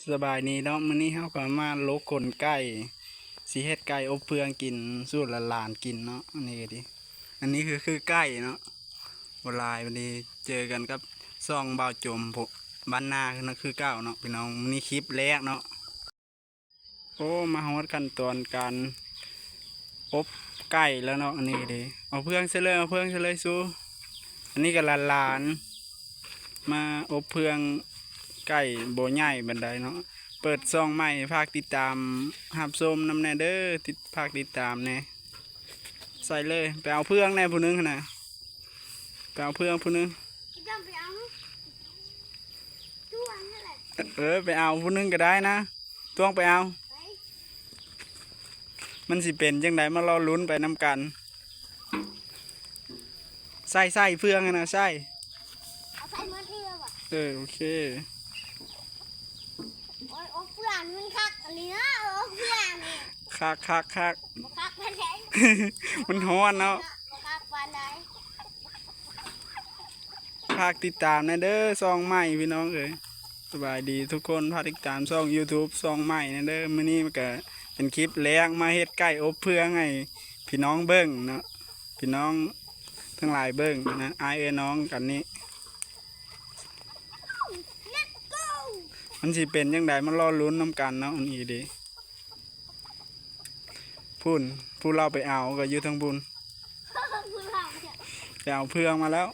ສະບາຍດີເນາະ, ມື້ນີ້ເຮົາກໍມາໂລກຂົນໄກ່ ຊິເຮັດໄກ່ອົບເຟືອງກິນ ສູດຫຼານໆກິນເນາະ. ອັນນີ້ກໍດີ ອັນນີ້ຄື ຄືໄກ່ເນາະ, ບໍ່ຫຼາຍ. ວັນນີ້ເຈີກັນກັບຊ່ອງບ່າວໂຈມ ບ້ານນາຄືເກົ່າເນາະພີ່ນ້ອງ. ມື້ນີ້ຄລິບແລກເນາະ. ໂອ້ ມາຮອດຂັ້ນຕອນການອົບໄກ່ແລ້ວເນາະ. ອັນນີ້ເດ້ ເອົາເຟືອງໃສ່ເລີຍ ເອົາເຟືອງໃສ່ເລີຍຊູ. ອັນນີ້ກໍຫຼານໆ ມາອົບເຟືອງໄກ່ ບໍ່ໃຫຍ່ປານໃດເນາະ. ເປີດຊ່ອງໃໝ່ ຝາກຕິດຕາມຮັບຊົມນຳແດ່ເດີ ຕິດ ຝາກຕິດຕາມແດ່. ໃສ່ເລີຍ ໄປເອົາເຟືອງແດ່ຜູ້ໜຶ່ງຫັ້ນນະ ໄປເອົາເຟືອງຜູ້ໜຶ່ງ. ເອີ ໄປເອົາຜູ້ໜຶ່ງກໍໄດ້ນະ ຕ້ອງໄປເອົາ. ມັນຊິເປັນຈັ່ງໃດ ມາລໍລຸ້ນໄປນຳກັນ. ໃສ່ ໃສ່ເຟືອງຫັ້ນນະ ໃສ່ ເອົາໃສ່ໝົດນີ້ແລ້ວຫວາ? ເອີ ໂອເຄ. ໂອ້ຍ ອົບເຟືອງມັນຄັກອີ່ຫຼີເນາະ ອົບເຟືອງນີ້ ຄັກໆໆ. ບໍ່ຄັກປານໃດ ມັນຮ້ອນເນາະ ບໍ່ຄັກປານໃດ. ຝາກຕິດຕາມແດ່ເດີ ຊ່ອງໃໝ່ພີ່ນ້ອງເອີຍ. ສະບາຍດີທຸກຄົນ ຝາກຕິດຕາມຊ່ອງຢູທູບ ຊ່ອງໃໝ່ແດ່ເດີ. ມື້ນີ້ມັນກະເປັນຄລິບແລກ ມາເຮັດໄກ່ອົບເຟືອງໃຫ້ພີ່ນ້ອງເບິ່ງເນາະ ພີ່ນ້ອງທັງຫຼາຍເບິ່ງນະ ອ້າຍເອີຍນ້ອງກັນນີ້. ມັນຊິເປັນຈັ່ງໃດ ມາລໍລຸ້ນນຳກັນເນາະ. ອັນນີ້ເດ້ ພຸ້ນ ຜູ້ລາວໄປເອົາກໍຢູ່ທາງພຸ້ນ ຜູ້ລາວ ໄປເອົາເຟືອງມາແລ້ວ.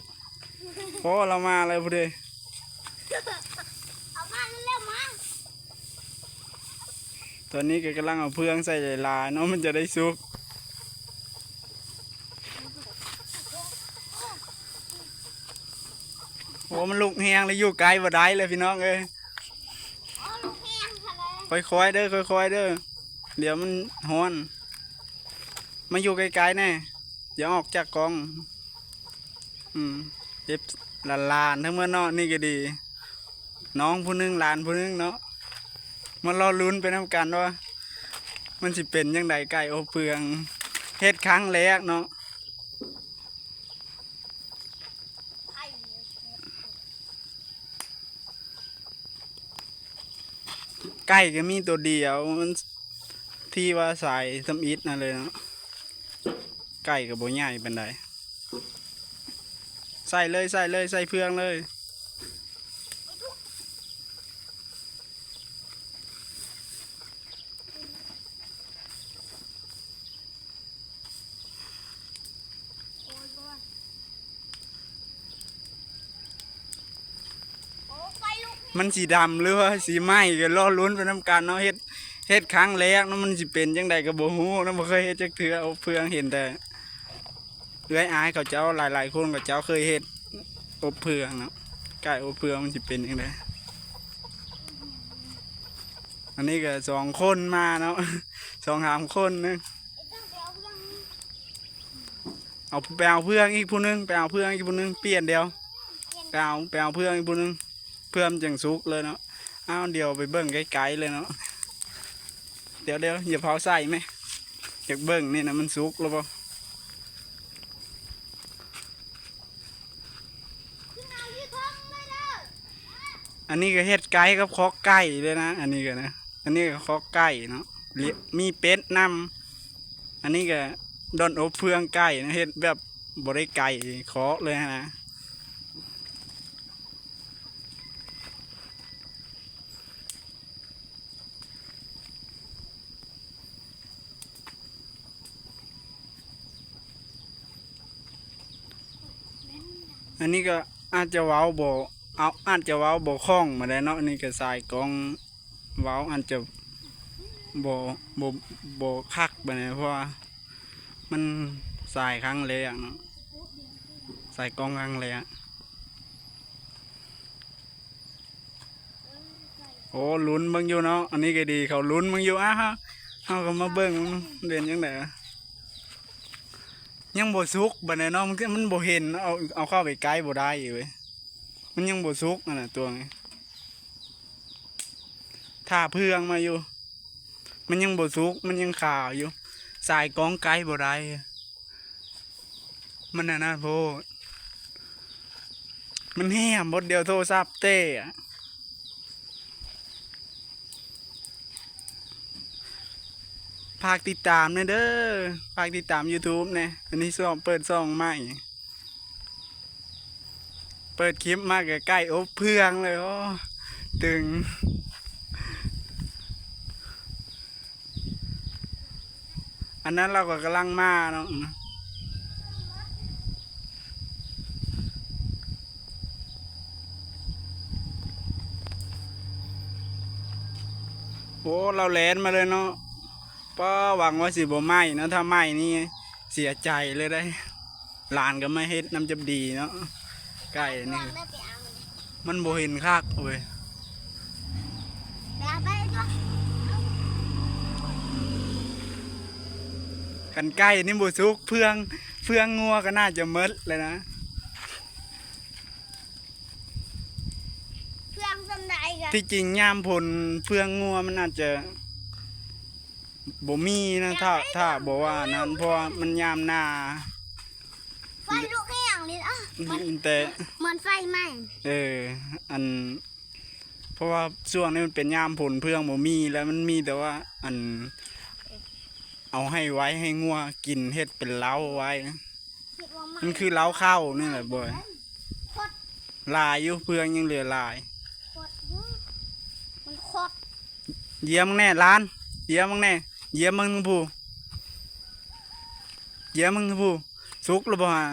ໂອ້ ລາວມາແລ້ວພຸ້ນເດ້ ເອົາມາແລ້ວມາ. ຕອນນີ້ກໍກຳລັງເອົາເຟືອງໃສ່ຫຼາຍໆເນາະ ມັນຈະໄດ້ສຸກ. ໂອ້ ມັນລຸກແຮງແລ້ວ ຢູ່ໃກ້ບໍ່ໄດ້ແລ້ວພີ່ນ້ອງເອີຍ. ຄ່ອຍໆເດີ ຄ່ອຍໆເດີ ດຽວມັນຮ້ອນ. ມາຢູ່ໃກ້ໆແດ່ ຢ່າອອກຈາກກ້ອງ. ອືມ ເອັບ ຫຼານໆທັງໝົດເນາະ ນີ້ກໍດີ ນ້ອງຜູ້ໜຶ່ງ ຫຼານຜູ້ໜຶ່ງເນາະ. ມາລໍລຸ້ນໄປນຳກັນວ່າ ມັນຊິເປັນຈັ່ງໃດ ໄກ່ອົບເຟືອງ ເຮັດຄັ້ງແລກເນາະ. ໄກ່ກໍມີຕົວດຽວ ມັນ ທີ່ວ່າສາຍທຳອິດນັ້ນເລີຍເນາະ. ໄກ່ກໍບໍ່ໃຫຍ່ປານໃດ. ໃສ່ເລີຍ ໃສ່ເລີຍ ໃສ່ເຟືອງເລີຍ. ມັນຊິດຳ ຫຼືວ່າຊິໄໝ້ ກໍລໍລຸ້ນໄປນຳກັນເນາະ. ເຮັດ ເຮັດຄັ້ງແລກເນາະ ມັນຊິເປັນຈັ່ງໃດກໍບໍ່ຮູ້ເນາະ ບໍ່ເຄີຍເຮັດຈັກເທື່ອ. ອົບເຟືອງ ເຫັນແຕ່ເອື້ອຍອ້າຍເຂົາເຈົ້າ ຫຼາຍໆຄົນເຂົາເຈົ້າເຄີຍເຮັດອົບເຟືອງເນາະ. ໄກ່ອົບເຟືອງມັນຊິເປັນຈັ່ງໃດ. ອັນນີ້ກໍສອງຄົນມາເນາະ ສອງສາມຄົນນະ. ເອົາ ໄປເອົາເຟືອງອີກຜູ້ໜຶ່ງ ໄປເອົາເຟືອງອີກຜູ້ໜຶ່ງ ປ່ຽນດຽວ ໄປເອົາ ໄປເອົາເຟືອງອີກຜູ້ໜຶ່ງ ເພື່ອມັນຈັ່ງສຸກເລີຍເນາະ. ເອົາ ດຽວໄປເບິ່ງໃກ້ໆເລີຍເນາະ. ດຽວໆ ຢ່າເຜົາໃສ່ແມະ ຢາກເບິ່ງນີ້ນະ ມັນສຸກແລ້ວບໍ່. ອັນນີ້ກໍເຮັດໃກ້ກັບຄອກໄກ່ເລີຍນະ ອັນນີ້ກໍນະ. ອັນນີ້ກໍຄອກໄກ່ເນາະ ມີເປັດນຳ. ອັນນີ້ກໍບ່ອນອົບເຟືອງໄກ່ນະ ເຮັດແບບບໍ່ໄດ້ໄກຄອກເລີຍຫັ້ນນະ. ອັນນີ້ກໍອາດຈະເວົ້າບໍ່ ເອົາ ອາດຈະເວົ້າບໍ່ຄ່ອງປານໃດເນາະ. ອັນນີ້ກໍສາຍກ້ອງເວົ້າອາດຈະບໍ່ ບໍ່ ບໍ່ຄັກປານໃດ ເພາະວ່າມັນສາຍຄັ້ງແລກເນາະ ສາຍກ້ອງຄັ້ງແລກ. ໂອ້ ລຸ້ນເບິ່ງຢູ່ເນາະ ອັນນີ້ກໍດີ ເຂົາລຸ້ນເບິ່ງຢູ່. ອາ ເຮົາ ເຮົາກໍມາເບິ່ງເປັນຈັ່ງໃດ. ຍັງບໍ່ສຸກປານໃດເນາະ ມັນ ມັນບໍ່ເຫັນ ເອົາ ເອົາເຂົ້າໄປໃກ້ບໍ່ໄດ້ເວີຍ. ມັນຍັງບໍ່ສຸກຫັ້ນນະ ຕົວນີ້ ຖ້າເຟືອງມາຢູ່ ມັນຍັງບໍ່ສຸກ ມັນຍັງຂາວຢູ່ ສາຍກ້ອງໃກ້ບໍ່ໄດ້. ມັນອັນນັ້ນໂພດ ມັນແຮມ ບົດດຽວໂທລະສັບແຕກ. ຝາກຕິດຕາມແດ່ເດີ ຝາກຕິດຕາມ YouTube ແດ່. ອັນນີ້ຊ່ອງ ເປີດຊ່ອງໃໝ່ ເປີດຄລິບມາກໍໄກ່ອົບເຟືອງເລີຍ. ໂອ້ ຕຶງ ອັນນັ້ນລາວກໍກຳລັງມາເນາະ. ໂອ້ ລາວແລ່ນມາເລີຍເນາະ. ປ້າ ຫວັງວ່າຊິບໍ່ໄໝ້ເນາະ, ຖ້າໄໝ້ນີ້ເສຍໃຈເລີຍເດ້. ຫຼານກໍມາເຮັດນຳຈັບດີເນາະ. ໄກ່ນີ້ມັນບໍ່ເຫັນຄັກເວີຍ. ໄປເອົາໄປຕົວະ. ຄັນໄກ່ນີ້ບໍ່ສຸກ ເຟືອງ ເຟືອງງົວກໍໜ້າຈະໝົດແລ້ວນະ. ເຟືອງສ່ຳໃດກະ ທີ່ຈິງຍາມຝົນເຟືອງງົວມັນອາດຈະບໍ່ມີນະ ຖ້າ ຖ້າບໍ່ວ່ານັ້ນ ເພາະວ່າມັນຍາມໜ້າ. ໄຟລຸກອີ່ຫຍັງນີ້ ອະ ແຕ່ເໝືອນໄຟໄໝ້. ເອີ ອັນ ເພາະວ່າຊ່ວງນີ້ມັນເປັນຍາມຝົນ ເຟືອງບໍ່ມີ ແລ້ວມັນມີແຕ່ວ່າ ອັນ ເອົາໃຫ້ໄວ້ໃຫ້ງົວກິນ ເຮັດເປັນເລົ້າໄວ້. ມັນຄືເລົ້າເຂົ້ານີ້ແຫຼະບອຍ. ຫຼາຍຢູ່ ເຟືອງຍັງເຫຼືອຫຼາຍ. ຢຽມເບິ່ງແດ່ຫຼານ ຢຽມເບິ່ງແດ່ ຢຽມເບິ່ງທາງຜູ້ ຢຽມເບິ່ງທາງຜູ້. ສຸກແລ້ວບໍ່ຫາ?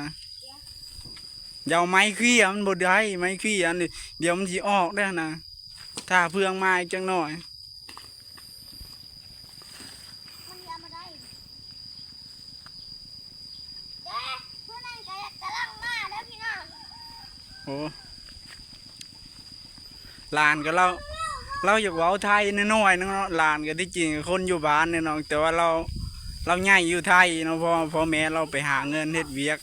ຢ່າເອົາໄມ້ເຄຍ ມັນບໍ່ໄດ້ ໄມ້ເຄຍອັນນີ້ ດຽວມັນຊິອອກເດ້ນະ. ຖ້າເຟືອງມາອີກຈັກໜ່ອຍ. ມັນເຫຼືອມາໄດ້ ເດ້ ຜູ້ນັ້ນກໍກຳລັງມາເດີພີ່ນ້ອງ. ໂອ້ ຫຼານກໍລາວ ລາວຢາກເວົ້າໄທໜ້ອຍໆໜຶ່ງເນາະ. ຫຼານກໍທີ່ຈິງຄົນຢູ່ບ້ານນີ້ເນາະ ແຕ່ວ່າລາວ ລາວໃຫຍ່ຢູ່ໄທເນາະ ເພາະວ່າພໍ່ແມ່ລາວໄປຫາເງິນເຮັດວຽກ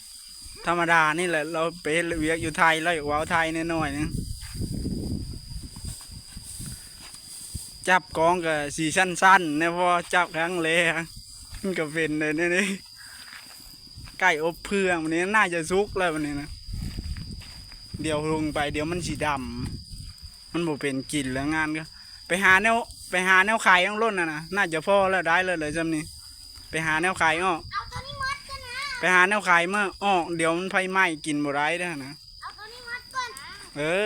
ທຳມະດານີ້ແຫຼະ ລາວໄປເຮັດວຽກຢູ່ໄທ ລາວຢາກເວົ້າໄທແດ່ໜ້ອຍໜຶ່ງ. ຈັບກ້ອງກໍຊິສັ່ນໆແດ່ ເພາະວ່າຈັບຄັ້ງແລກ ມັນກໍເປັນແນວນີ້. ໄກ່ອົບເຟືອງ ບາດນີ້ໜ້າຈະສຸກແລ້ວ ບາດນີ້ນະ. ດຽວລົງໄປ ດຽວມັນຊິດຳ ມັນບໍ່ເປັນກິນແລ້ວ. ງານກໍໄປຫາແນວ ໄປຫາແນວໄຂເອົາໂລດນັ້ນນະ ໜ້າຈະພໍແລ້ວ ໄດ້ແລ້ວແຫຼະຊ່ຳນີ້. ໄປຫາແນວໄຂອອກ ເອົາໂຕນີ້ໝົດກ່ອນນະ ໄປຫາແນວໄຂມາອອກ ດຽວມັນໄຟໄໝ້ກິນບໍ່ໄດ້ເດ້ນະ. ເອົາໂຕນີ້ໝົດກ່ອນ ເອີ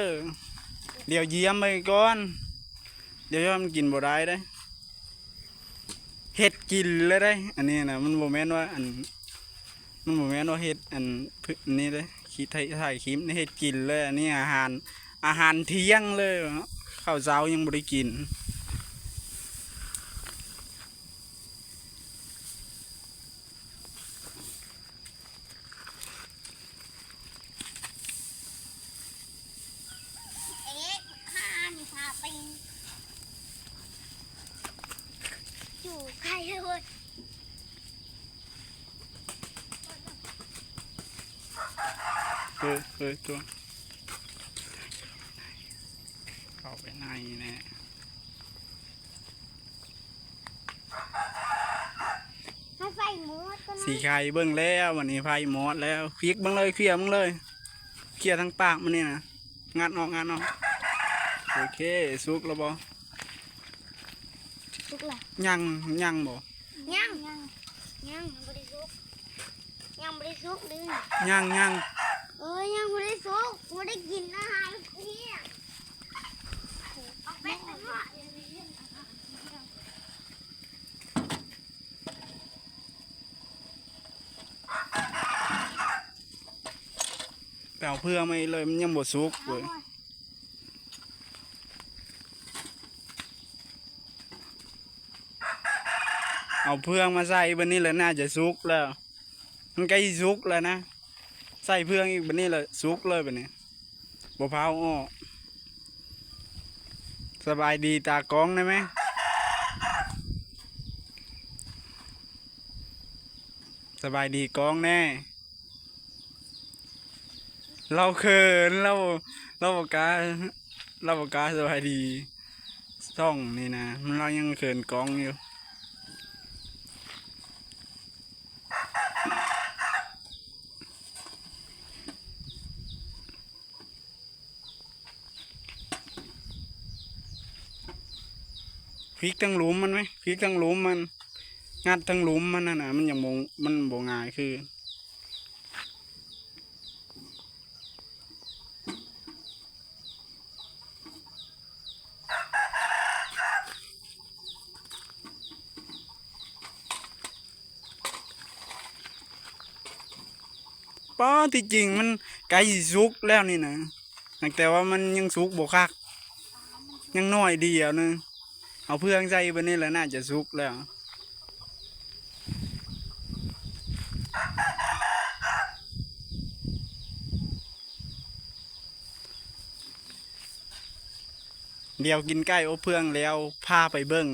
ດຽວຢຽມໄປກ່ອນ ດຽວມັນກິນບໍ່ໄດ້ເດ້. ເຮັດກິນເລີຍເດ້ ອັນນີ້ນະ ມັນບໍ່ແມ່ນວ່າ ອັນ ມັນບໍ່ແມ່ນວ່າເຮັດ ອັນ ນີ້ເດ້ ຄິດ ຖ່າຍ ຖ່າຍຄລິບນີ້ ເຮັດກິນເລີຍ. ອັນນີ້ອາຫານ ອາຫານທ່ຽງເລີຍເນາະ ເຂົ້າເຊົ້າຍັງບໍ່ໄດ້ກິນ. ເອ໊ະ ຂ້ານີ້ພາໄປຢູ່ໄກເລີຍ. ເອີ ເອີ ຕົວະ ເຂົ້າໄປໃນແນ່. ໃຫ້ໄຟໝົດກ່ອນນະ ຊິໄຂເບິ່ງແລ້ວ ບາດນີ້ໄຟໝົດແລ້ວ. ຄວິກເບິ່ງເລີຍ ເຄຍເບິ່ງເລີຍ ເຄຍທັງປາກມັນນີ້ນະ ງັດອອກ ງັດອອກ. ໂອເຄ ສຸກແລ້ວບໍ່? ສຸກແລ້ວ. ຍັງ ຍັງບໍ່? ຍັງ ຍັງ ຍັງບໍ່ໄດ້ສຸກ. ຍັງບໍ່ໄດ້ສຸກເດີ. ຍັງ ຍັງ ເອີຍ ຍັງບໍ່ໄດ້ສຸກ ບໍ່ໄດ້ກິນອາຫານເທີ່ຍງ. ເອົາແປ້ງໄປທາດ. ໄປເອົາເຟືອງມາອີກເລີຍ ມັນຍັງບໍ່ສຸກເວີຍ. ເອົາເຟືອງມາໃສ່ບາດນີ້ແຫຼະ ໜ້າຈະສຸກແລ້ວ. ມັນໃກ້ຊິສຸກແລ້ວນະ ໃສ່ເຟືອງອີກບາດນີ້ແຫຼະ ສຸກເລີຍບາດນີ້ ບໍ່ພາວອອກ. ສະບາຍດີຕາກ້ອງໄດ້ໄໝ? ສະບາຍດີກ້ອງແດ່. ລາວເຂີນ ລາວ ລາວບໍ່ກ້າ ລາວບໍ່ກ້າສະບາຍດີຊ່ອງນີ້ນະ ລາວຍັງເຂີນກ້ອງຢູ່. ພິກທາງລຸ່ມມັນໄໝ? ພິກທາງລຸ່ມມັນ. ງັດທາງຫຼຸມມັນຫັ້ນນະ ມັນຍັງບໍ່ ມັນບໍ່ງ່າຍຄື ປ້າ ທີ່ຈິງມັນໃກ້ຊິສຸກແລ້ວນີ້ນະ ແຕ່ວ່າມັນຍັງສຸກບໍ່ຄັກ ຍັງໜ້ອຍດຽວໜຶ່ງ ເອົາເຟືອງໃສ່ບາດນີ້ລະໜ້າຈະສຸກແລ້ວ. ດຽວກິນໄກ່ອົບເຟືອງແລ້ວ ພາໄປເບິ່ງ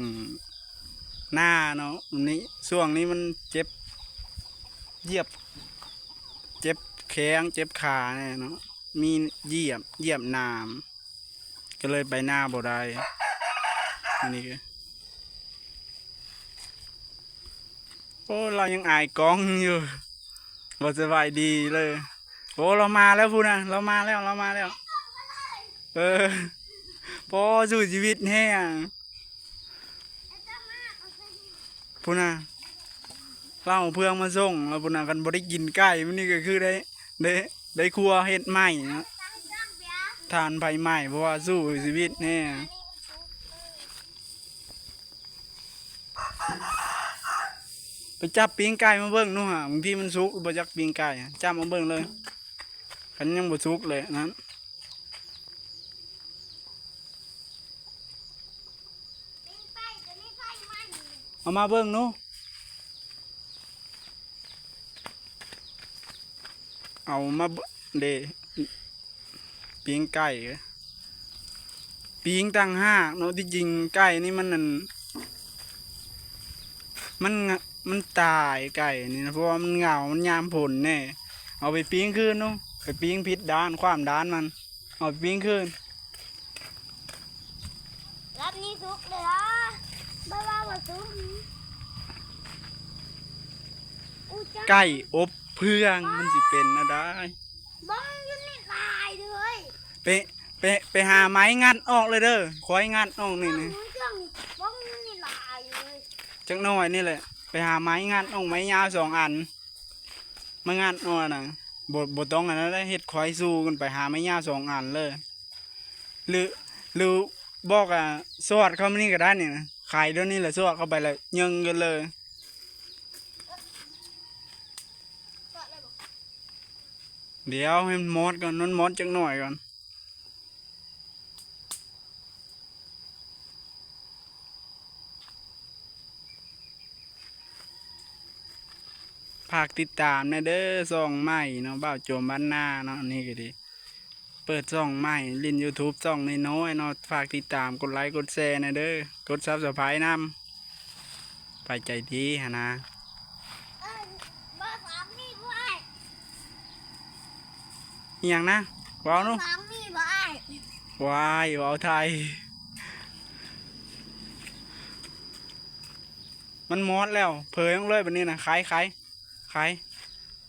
ນາເນາະ. ນີ້ ຊ່ວງນີ້ມັນເຈັບ ຢຽບ ເຈັບແຂ້ງ ເຈັບຂາແນ່ເນາະ ມີຢຽບ ຢຽບໜາມ ກໍເລີຍໄປນາບໍ່ໄດ້. ອັນນີ້ກໍ ໂອ້ ລາວຍັງອາຍກ້ອງຢູ່ ບໍ່ສະບາຍດີເລີຍ. ໂອ້ ລາວມາແລ້ວພຸ້ນນະ ລາວມາແລ້ວ ລາວມາແລ້ວ. ເອີ ພໍສູ້ຊີວິດແຮງ ພຸ້ນນະ ລາວເອົາເຟືອງມາສົ່ງແລ້ວພຸ້ນນະ. ຄັນບໍ່ໄດ້ກິນໄກ່ມື້ນີ້ກໍຄືໄດ້ ໄດ້ ໄດ້ຄົວເຮັດໃໝ່ເນາະ ຖ່ານໄຟໃໝ່ ເພາະວ່າສູ້ຊີວິດແຮງ. ໄປຈັບປີ້ງໄກ່ມາເບິ່ງດູຫາ ບາງທີມັນສຸກບໍ່ຈັກປີ້ງໄກ່ ຈັບມາເບິ່ງເລີຍ ຄັນຍັງບໍ່ສຸກເລີຍນັ້ນ. ເອົາມາເບິ່ງດູ ເອົາມາເບິ່ງເດ້. ປີ້ງໄກ່ ປີ້ງຕ່າງຫາກເນາະ. ທີ່ຈິງໄກ່ນີ້ມັນນັ້ນ ມັນ ມັນຕາຍໄກ່ນີ້ນະ ເພາະວ່າມັນເຫງົາ ມັນຍາມຝົນແນ່. ເອົາໄປປີ້ງຄືນເນາະ ໄປປີ້ງຜິດດ້ານ ຂວາມດ້ານມັນ ເອົາໄປປີ້ງຄືນ. ລອບນີ້ສຸກເລີຍ ບໍ່ວ່າບໍ່ສຸກ. ໄກ່ອົບເຟືອງ ມັນຊິເປັນແນວໃດ? ເບິ່ງຢູ່ນີ້ຫຼາຍເລີຍ ໄປ ໄປ ໄປຫາໄມ້ງັດອອກເລີຍເດີ ຂ້ອຍງັດອອກນີ້ ເບິ່ງຢູ່ນີ້ຫຼາຍເລີຍ. ຈັກໜ້ອຍນີ້ແຫຼະ ໄປຫາໄມ້ງັດອອກ ໄມ້ຍາວສອງອັນ ມາງັດອອກນະ. ບໍ່ ບໍ່ຕ້ອງອັນນັ້ນເດ້ ເຮັດຂ້ອຍສູ້ກັນ ໄປຫາໄມ້ຍາວສອງອັນເລີຍ. ຫຼື ຫຼື ບອກ ອາ ສອດເຂົ້າມານີ້ກໍໄດ້ນີ້ນະ ໄຂໂດນນີ້ແຫຼະ ສອດເຂົ້າໄປແລ້ວຍິງກັນເລີຍ. ດຽວໃຫ້ມັນມອດກ່ອນ ມັນມອດຈັກໜ້ອຍກ່ອນ. ຝາກຕິດຕາມແດ່ເດີ ຊ່ອງໃໝ່ເນາະ ບ່າວໂຈມບ້ານນາເນາະ. ອັນນີ້ກໍດີ ເປີດຊ່ອງໃໝ່ ຫຼິ້ນ YouTube ຊ່ອງນ້ອຍໆເນາະ. ຝາກຕິດຕາມ ກົດໄລ ກົດແຊແດ່ເດີ ກົດ Subscribe ນຳ ໃຜໃຈດີຫັ້ນນະ. ເອີ ເບີສາມນີ້ບໍ່ອ້າຍ ອີ່ຫຍັງນະ? ເວົ້າດູ ສາມນີ້ບໍ່ອ້າຍ. ວ້າຍ ເວົ້າໄທ. ມັນມອດແລ້ວ ເຜີຍອອກເລີຍບາດນີ້ນະ ໄຂ ໄຂ ໄຂ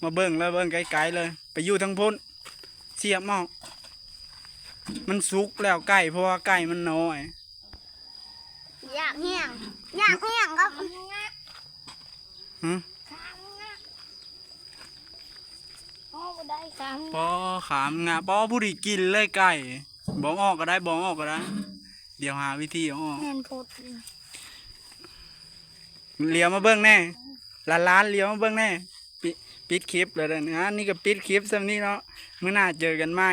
ມາເບິ່ງເລີຍ ເບິ່ງໄກໆເລີຍ ໄປຢູ່ທາງພຸ້ນ ສຽບອອກ. ມັນສຸກແລ້ວໄກ່ ເພາະວ່າໄກ່ມັນນ້ອຍ. ຢາກແຮງ ຢາກແຮງກໍ ຫຶ? ຂາມັນງະ ອອກບໍ່ໄດ້ ຂາມັນ ປໍ ຂາມັນງະ ປໍ ຜູ້ດີກິນເລີຍໄກ່. ບອງອອກກໍໄດ້ ບອງອອກກໍໄດ້ ດຽວຫາວິທີເອົາອອກ. ແມ່ນໂພດ ຫຼຽວມາເບິ່ງແດ່ ຫຼານໆ ຫຼຽວມາເບິ່ງແດ່. ປິ ປິດຄລິບແລ້ວເດີ ອັນນີ້ກໍປິດຄລິບສ່ຳນີ້ເນາະ ມື້ໜ້າເຈີກັນໃໝ່.